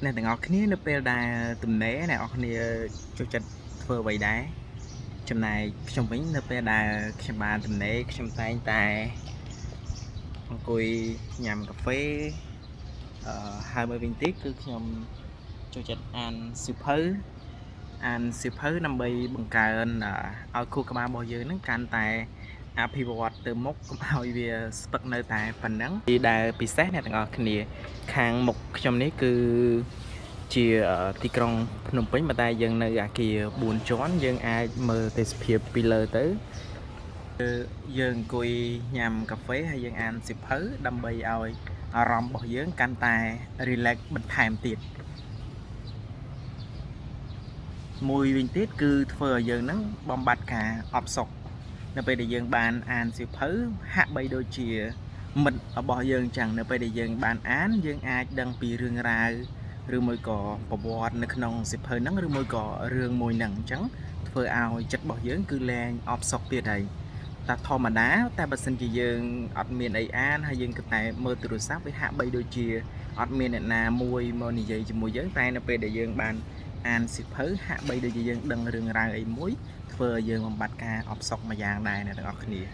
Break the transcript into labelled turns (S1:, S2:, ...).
S1: អ្នកទាំងអស់គ្នានៅពេលដែលទំនេរអ្នកទាំងអស់គ្នាចូលចិត្តធ្វើអ្វីដែរចំណែកខ្ញុំវិញនៅពេលដែលខ្ញុំបានទំនេរខ្ញុំតែងតែអង្គុយញ៉ាំកាហ្វេហើយមួយវិញទៀតគឺខ្ញុំចូលចិត្តអានសៀវភៅអានសៀវភៅដើម្បីបង្កើនឲ្យខួរក្បាលរបស់យើងហ្នឹងកាន់តែអភិវឌ្ឍទៅមុខកុំឲ្យវាស្ពឹកនៅតែប៉ុណ្ណឹងទីដែលពិសេសអ្នកទាំងអស់គ្នាខាងមុខខ្ញុំនេះគឺជាទីក្រុងភ្នំពេញប៉ុន្តែយើងនៅអាគារ4ជាន់យើងអាចមើលទេសភាពពីលើទៅយើងអង្គុយញ៉ាំកាហ្វេហើយយើងអានសៀវភៅដើម្បីឲ្យអារម្មណ៍របស់យើងកាន់តែ relax បន្ថែមទៀតមួយវិញទៀតគឺធ្វើឲ្យយើងហ្នឹងបំបត្តិការអផ្សុកនៅពេលដែលយើងបានអានសៀវភៅហាក់បីដូចជាមិត្តរបស់យើងចឹងនៅពេលដែលយើងបានអានយើងអាចដឹងពីរឿងរ៉ាវឬមួយក៏ប្រវត្តិនៅក្នុងសៀវភៅហ្នឹងឬមួយក៏រឿងមួយហ្នឹងអញ្ចឹងធ្វើឲ្យចិត្តរបស់យើងគឺលែងអផ្សុកទៀតហើយតែធម្មតាតែបើសិនជាយើងអត់មានអីអានហើយយើងក៏តែមើលទូរស័ព្ទវាហាក់បីដូចជាអត់មានអ្នកណាមួយមកនិយាយជាមួយយើងតែនៅពេលដែលយើងបានអានសៀវភៅហាក់បីដូចជាយើងដឹងរឿងរ៉ាវអីមួយធ្វើឲ្យយើងបំបត្តិការអផ្សុកមួយយ៉ាងដែរអ្នកទាំងអស់គ្នា។